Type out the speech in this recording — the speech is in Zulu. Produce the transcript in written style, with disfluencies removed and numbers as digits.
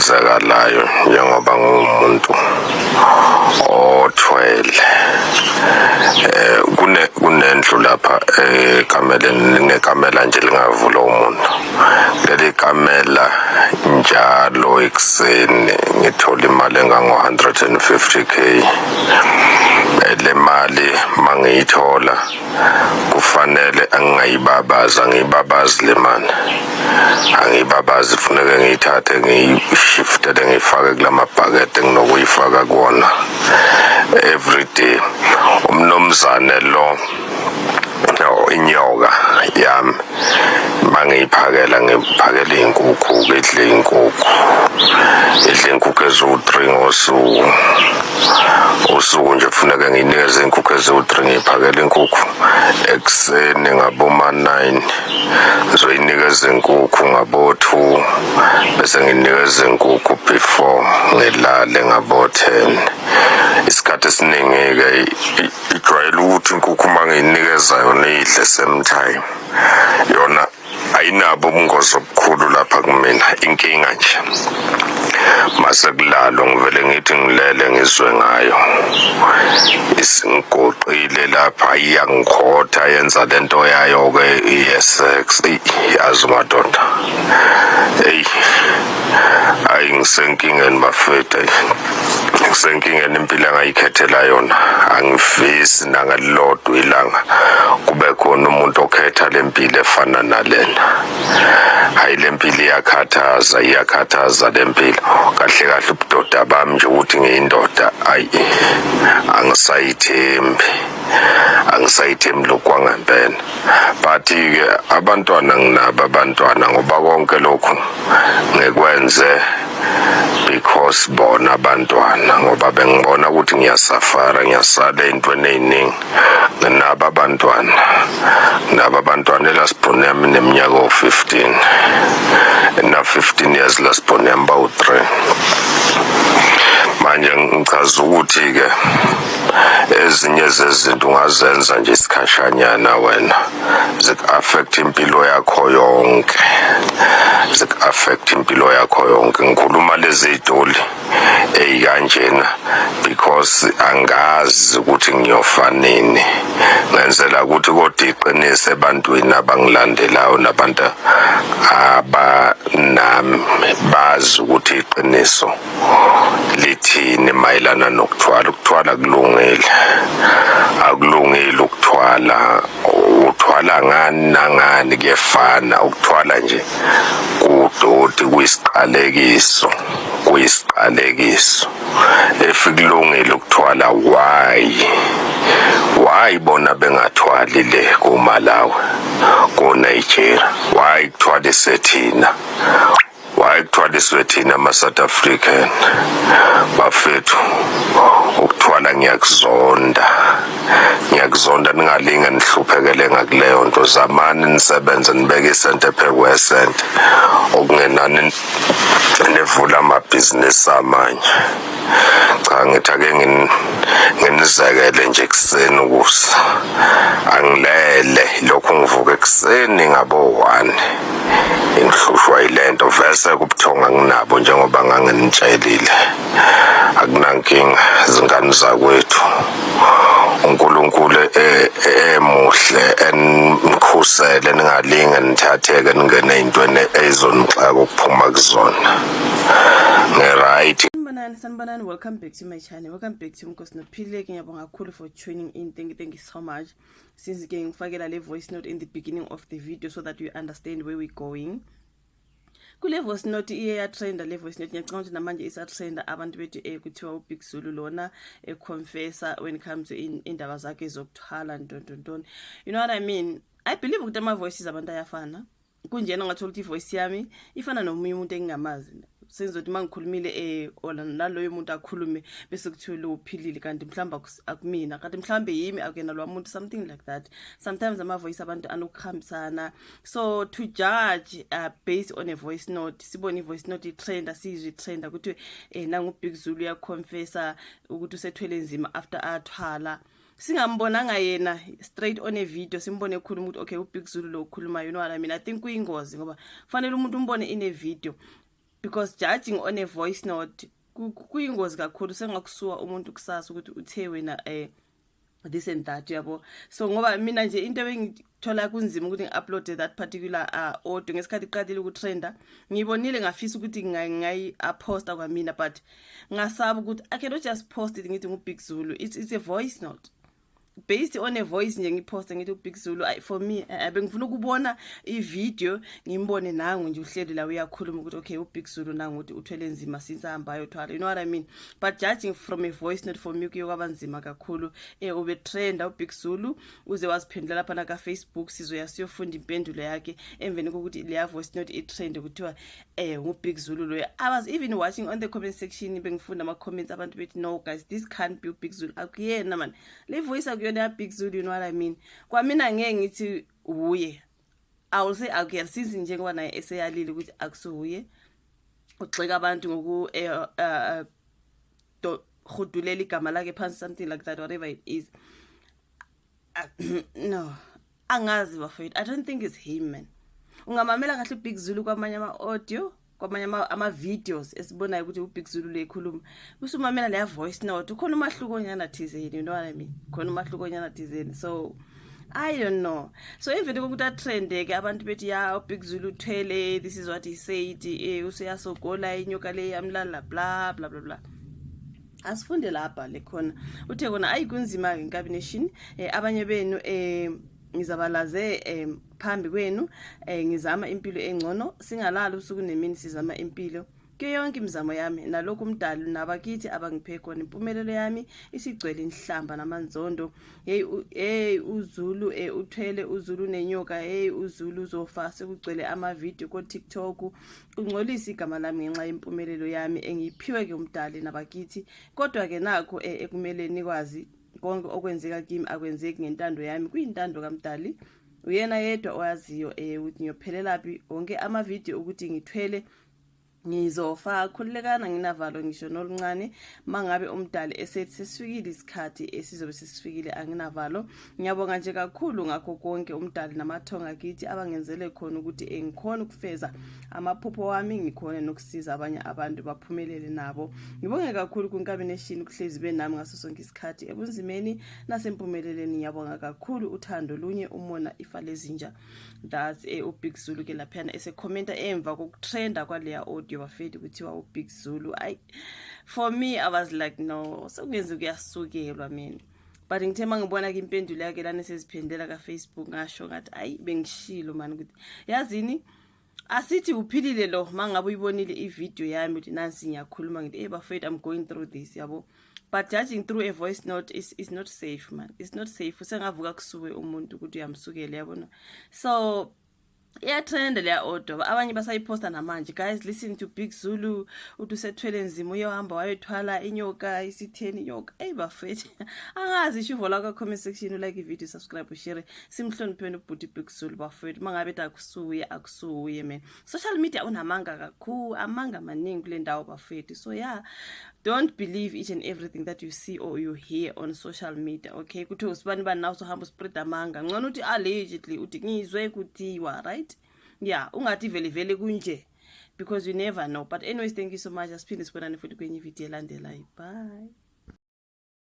eyenzakalayo njengoba nguwumuntu othwele. Kunendlu lapha ekameleni, linekamela nje lingavula umuntu. Leli kamela njalo ekuseni ngithola imali engango-150K. Le mali mangiyithola kufanele angingayibabazi, angiyibabazi le mali, angiyibabazi. Funeke ngiyithathe ngiyishiftele, ngiyifake kulamabhakede enginokuyifaka kuwona every day. Umnumzane lo, no, inyoka yami, mangiyiphakela, ngiphakela iy'nkukhu, idle iy'nkukhu, idle iy'nkukhu eziwu-3 ngosuku. Usuku nje kufuneka ngiyinikeze iy'nkukhu eziwu-3. Ngiyiphakela inkukhu ekuseni ngaboma-9, ngizoyinikeza inkukhu ngabo-2, bese nginikeza inkukhu before ngilale ngabo-10. Isikhathi esiningi-ke ijwayele ukuthi inkukhu uma ngiyinikeza yona idle same time. Yona ayinabo ubungozi obukhulu lapha kumina. Inkinga nje mase kulalwa, ngivele ngithi ngilele, ngizwe ngayo isingigoqile lapha, iyangikhotha, yenza lento yayo-ke ye-sex. Eyi, yazi madoda, eyi, hayi, ngisenkingeni bafethu, eyi, ngisenkingeni. Impilo engayikhethela yona, angifisi nangelilodwa ilanga kube khona umuntu okhetha le mpilo efana nalena. Hayi, le mpilo iyakhathaza, iyakhathaza le mpilo. Kahle kahle ubudoda bami nje, ukuthi ngiyindoda, ayi, angisayithembi, angisayithembi lokhu kwangempela. But-ke abantwana nginabo abantwana, ngoba konke lokhu ngikwenze because bona abantwana, ngoba bengibona ukuthi ngiyasafara, ngiyasala ey'ntweni ey'ningi. Nginabo abantwana, nabo abantwana. E-last born yami neminyaka o-15, na-15 years. Last born yami bawu-3 manje. Ngichaza ukuthi-ke ezinye zezinto ungazenza nje isikhashanyana, wena ziku-affect impilo yakho yonke, ziku-affect impilo yakho yonke. Ngikhuluma lezi y'tori ey'kanjena because angazi ukuthi ngiyofa nini. Ngenzela ukuthi kodwa iqinise ebantwini abangilandelayo nabantu abanami, bazi ukuthi iqiniso lithini mayelana nokuthwala. Ukuthwala kulungile, akulungile ukuthwala. Uthwala ngani nangani kuyefana. Ukuthwala nje kudoti, kuyisiqalekiso, kuyisiqalekiso. If kulungile ukuthwala, why bona bengathwali le kuMalawi, ko-Nigeria? Why kuthwalise thina? Why kuthwaliswe thina ama-South African? Bafethu, ukuthwala ngiyakuzonda, ngiyakuzonda. Ningalinge nihluphekele ngakuleyo nto. Zamani nisebenze, nibeke isente phezu kwesente, okungenani nivule amabhizinisi amanye. Cha, ngithi ake nginizekele nje ekuseni ukusa. Angilele, lokhu ngivuka ekuseni ngabo-1, ngihlushwa yilento. Vese kubuthonga nginabo njengoba nganginitshelile. Akunankinga, zingane zakwethu. UNkulunkulu emuhle enikhusele, ningalinge nithatheke ningene ey'ntweni ey'zonixaka ukuphuma kuzona. Nge-right. Sanibonani, sanibonani. Welcome back to my channel. Welcome back to Mkosi Nophile. Ngiyabonga kakhulu for tuning in. Thank you, thank you so much. Since ke ngifakela le voice note in the beginning of the video so that you understand where we're going. Kule voice note iye yatrenda le voice note, ngiyacabanga ukuthi namanje isatrenda. Abantu bethu kuthiwa uBig Zulu lona econfessa when it comes to indaba zakhe zokuthwala, ntontontoni. You know what I mean? I believe ukuthi ama voices abantu ayafana. Kunjena ngathola ukuthi ivoice yami ifana nomunye umuntu engingamazi. Senzothi uma ngikhulumile or naloyo muntu akhulume, bese kuthiwe lo uphilile, kanti mhlawumbe akumina, kanti mhlawumbe yimi, akuyena lo muntu, something like that. Sometimes ama-voice abantu anokuhambisana, so to judge based on a voice note, sibone i-voice note itrenda, siyizwe itrenda, kuthiwe nangu Big Zulu uyaconfessa ukuthi usethwele nzima after athwala, singambonanga yena straight on a video, simbone ekhuluma ukuthi okay, uBig Zulu lo ukhuluma, you know what I mean? I think kuyingozi ngoba kufanele umuntu umbone in a video. Because judging on a voice note kuyingozi kakhulu, sengakusuwa umuntu kusasa ukuthi uthe wena this and that, yabo. So ngoba mina nje into ebengithola kunzima ukuthi ngi-upload that particular audio ngesikhathi iqalile ukutrenda, ngiyibonile, ngafisa ukuthi ngayi-posta kwamina, but ngasaba ukuthi I cannot just post it ngithi ngu-Big Zulu. It's a voice note. Based on a voice nje ngiphosta ngithi uBig Zulu, for me bengifuna ukubona ivideo, ngimbone nangu nje uhleli la uyakhuluma ukuthi okay, uBig Zulu nangu ukuthi uthwele nzima since ahamba ayothwala, you know what I mean? But judging from a voice note, for me kuye kwaba nzima kakhulu. Ube trenda uBig Zulu, uze waziphendula lapha na ka Facebook. Sizoya siyofunda impendulo yakhe emveni kokuthi leya voice note i-trend, kuthiwa nguBig Zulu loyo. I was even watching on the comment section, bengifunda ama comments, abantu bethi, "No guys, this can't be uBig Zulu, akuyena man, le voice akuyona ya Big Zulu," you know what I mean? Kwamina ngeke ngithi uye, I will say akuyena, since njengoba naye eseyalile ukuthi akusuye. Ugxeka abantu ngoku hudulela igama lakhe phansi, something like that, whatever it is. No, angazi bafowethu, I don't think it's him, man. Ungamamela kahle uBig Zulu kwamanye ama-audio, kwamanye ama-videos esibonayo ukuthi uBig Zulu le ekhuluma, usumamela leya voice note, ukhona umahluko nyana thizeni, you know what I mean? Khona umahluko nyana thizeni, so I don't know. So emveni kokuthi atrende ke, abantu bethi ya, uBig Zulu uthwele, this is what he said, useyasogola, inyoka le yamlala, bla bla bla bla. Asifunde lapha le khona uthe kona, ayi, kunzima-ke Nkabi Nation. Abanye benu ngizabalaze phambi kwenu, ngizama impilo engcono, singalali usuku nemini, sizama impilo kuyo yonke imizamo yami nalokhu umdali nabakithi abangiphe khona. Impumelelo yami isigcwele inhlamba namanzondo. Hey, hey, uZulu uthwele, uZulu nenyoka, hey, uZulu uzofa. Sekugcwele amavidiyo ko-TikTok kungcolisa igama lami ngenxa yempumelelo yami engiyiphiwe ke umdali nabakithi. Kodwa-ke nakho ekumele nikwazi, konke okwenzeka kimi akwenzeki ngentando yami, kuyintando kamdali. Uyena yedwa oyaziyo ukuthi ngiyophelelaphi. Wonke amavidiyo ukuthi ngithwele, ngizofa, khululekana, nginavalo ngisho noluncane. Mangabe umdali esethi sesifikile isikhathi esizobe sesifikile, anginavalo. Ngiyabonga nje kakhulu ngakho konke umdali namathonga kithi abangenzele khona ukuthi ngikhona ukufeza amaphupho wami, ngikhone nokusiza abanye abantu baphumelele nabo. Ngibonge kakhulu kuNkabi Nation ukuhlezi benami ngaso sonke isikhathi ebunzimeni nasempumeleleni. Ngiyabonga kakhulu. Uthando lunye, umona ifa lezinja. That's uBig Zulu ke laphana esekhomenta emva kokutrenda kwaleya audio bafethu, kuthiwa uBig Zulu. I for me I was like, no, sekungenze kuyasukelwa mina, but ngithe uma ngibona ke impendulo yakhe lana eseziphendela ka-Facebook, ngasho ngathi ayi, bengishilo mani ukuthi yazini, asithi uphilile lo. Mangabe uyibonile ivideo yami ukuthi nansi ngiyakhuluma, ngithi, "Hey bafethu, I'm going through this," yabo. But judging through a voice note is not safe, man, it's not safe. Usengavuka kusuke umuntu ukuthi uyamsukela, yabona? So iyatrenda leya audio, abanye basayiphosta namanje. "Guys, listen to Big Zulu, uthi usethwele nzima, uyohamba wayothwala inyoka, isitheni inyoka." Eyi bafethu, angazi. Ishuvo la ka-comment section, ulike ivideo, subscribe, ushare. Simhlonipheni ubhuti Big Zulu bafethu. Uma ngabe ethi akusuye, akusuye man. Social media unamanga kakhulu, amanga maningi kule ndawo bafethu. So yeah, don't believe each and everything that you see or you hear on social media, okay? Kuthiwe usibani bani, nawe usohamba uspread amanga. Ngcono uthi allegedly, uthi ngizwe kuthiwa, right? Yeah, ungathi vele vele kunje, because you never know. But anyways, thank you so much. Asiphinde sibonane futhi kwenye ivideo elandelayo. Bye.